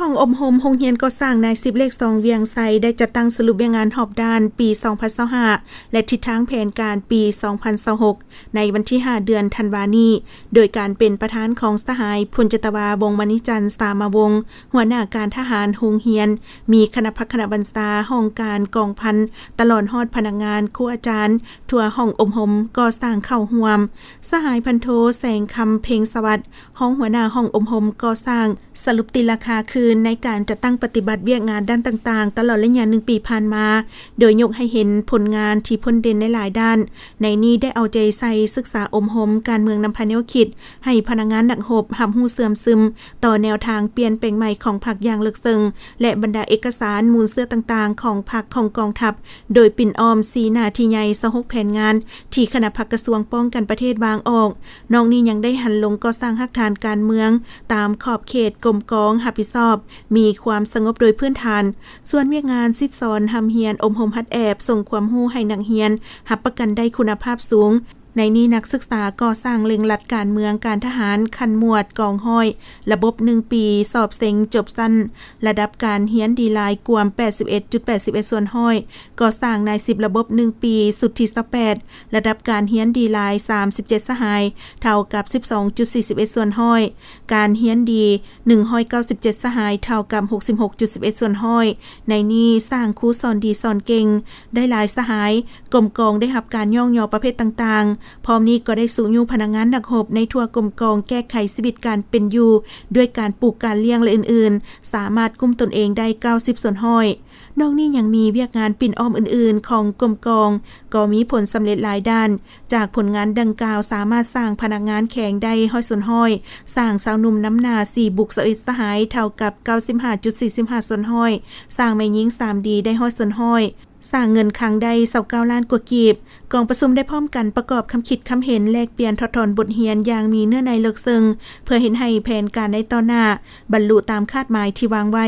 ຫ້ອງອົບຮົມໂຮງຮຽນກໍ່ສ້າງນາຍສິບເລກສອງວຽງໄຊ ໄດ້ຈັດຕັ້ງສະຫຼຸບວຽກງານຮອບດ້ານປີສອງພັນຊາວຫ້າ ແລະ ທິດທາງແຜນການປີສອງພັນຊາວຫົກ ໃນວັນທີຫ້າ ເດືອນທັນວານີ້ ໂດຍການເປັນປະທານຂອງສະຫາຍ ພົນຈັດຕະວາ ວົງມະນີຈັນ ສາມະວົງ ຫົວໜ້າການທະຫານໂຮງຮຽນ, ມີຄະນະພັກຄະນະບັນຊາ, ຫ້ອງການກອງພັນ, ຕະຫຼອດຮອດພະນັກງານ, ຄູອາຈານ ທົ່ວຫ້ອງອົບຮົມກໍ່ສ້າງເຂົ້າຮ່ວມ. ສະຫາຍພັນໂທ ແສງຄຳ ເພັງສະຫວັດ ຮອງຫົວໜ້າຫ້ອງອົບຮົມກໍ່ສ້າງ ສະຫຼຸບຕີລາຄາຄືນໃນການຈັດຕັ້ງປະຕິບັດວຽກງານດ້ານຕ່າງໆ ຕະຫຼອດໄລຍະໜຶ່ງປີຜ່ານມາ, ໂດຍຍົກໃຫ້ເຫັນຜົນງານທີ່ພົ້ນເດັ່ນໃນຫຼາຍດ້ານ. ໃນນີ້ໄດ້ເອົາໃຈໃສ່ສຶກສາອົບຮົມການເມືອງນຳພາແນວຄິດ ໃຫ້ພະນັກງານນັກຮົບຮັບຮູ້ເຊື່ອມຊຶມຕໍ່ແນວທາງປ່ຽນແປງໃໝ່ຂອງພັກຢ່າງເລິກເຊິ່ງ ແລະ ບັນດາເອກະສານມູນເຊື້ອຕ່າງໆຂອງພັກຂອງກອງທັບ ໂດຍປິ່ນອ້ອມສີ່ໜ້າທີ່ໃຫຍ່ ຊາວຫົກແຜນງານ ທີ່ຄະນະພັກກະຊວງປ້ອງກັນປະເທດວາງອອກ. ນອກນີ້ຍັງໄດ້ຫັນລົງກໍ່ສ້າງຮາກຖານການເມືອງຕາມຂອບເຂດກົມກອງຮັບຜິດຊອບ, ມີຄວາມສະຫງົບໂດຍພື້ນຖານ. ສ່ວນວຽກງານສິດສອນຮ່ຳຮຽນ, ອົບຮົມຫັດແອບ, ສົ່ງຄວາມຮູ້ໃຫ້ນັກຮຽນ, ຮັບປະກັນໄດ້ຄຸນນະພາບສູງ. ໃນນີ້ນັກສຶກສາກໍ່ສ້າງເລັ່ງລັດການເມືອງ, ການທະຫານ, ຂັ້ນໝວດ, ກອງຮ້ອຍ, ລະບົບໜຶ່ງປີ, ສອບເສັງຈົບຊັ້ນ, ລະດັບການຮຽນດີຫຼາຍກວມແປດສິບເອັດຈຸດແປດສິບເອັດສ່ວນຮ້ອຍ, ກໍ່ສ້າງນາຍສິບລະບົບໜຶ່ງປີ, ຊຸດທີຊາວແປດ, ລະດັບການຮຽນດີຫຼາຍສາມສິບເຈັດສະຫາຍ, ເທົ່າກັບສິບສອງຈຸດສີ່ສິບເອັດສ່ວນຮ້ອຍ, ການຮຽນດີໜຶ່ງຮ້ອຍເກົ້າສິບເຈັດສະຫາຍ, ເທົ່າກັບຫົກສິບຫົກຈຸດສິບເອັດສ່ວນຮ້ອຍ. ໃນນີ້ສ້າງຄູສອນດີສອນເກັ່ງໄດ້ຫຼາຍສະຫາຍ, ກົມກອງໄດ້ຮັບການຍ້ອງຍໍປະເພດຕ່າງໆ. ພ້ອມນີ້ກໍໄດ້ຊຸຍຸພະນັກງານນັກຮົບໃນທົ່ວກົມກອງແກ້ໄຂຊີວິດການເປັນຢູ່ ດ້ວຍການປູກການລ້ຽງ ແລະ ອື່ນໆ, ສາມາດກຸ້ມຕົນເອງໄດ້ເກົ້າສິບສ່ວນຮ້ອຍ. ນອກນີ້ຍັງມີວຽກງານປິ່ນອ້ອມອື່ນໆຂອງກົມກອງ ກໍມີຜົນສຳເລັດຫຼາຍດ້ານ. ຈາກຜົນງານດັ່ງກ່າວ ສາມາດສ້າງພະນັກງານແຂງໄດ້ຮ້ອຍສ່ວນຮ້ອຍ, ສ້າງຊາວໜຸ່ມນຳໜ້າສີ່ບຸກຊາວເອັດສະຫາຍ ເທົ່າກັບເກົ້າສິບຫ້າຈຸດສີ່ສິບຫ້າສ່ວນຮ້ອຍ, ສ້າງແມ່ຍິງສາມດີໄດ້ຮ້ອຍສ່ວນຮ້ອຍ, ສ້າງເງິນຄັງໄດ້ຊາວເກົ້າລ້ານກວ່າກີບ. ກອງປະຊຸມໄດ້ພ້ອມກັນປະກອບຄຳຄິດຄຳເຫັນ, ແລກປ່ຽນຖອດຖອນບົດຮຽນຢ່າງມີເນື້ອໃນເລິກເຊິ່ງ ເພື່ອເຮັດໃຫ້ແຜນການໃນຕໍ່ໜ້າບັນລຸຕາມຄາດໝາຍທີ່ວາງໄວ້.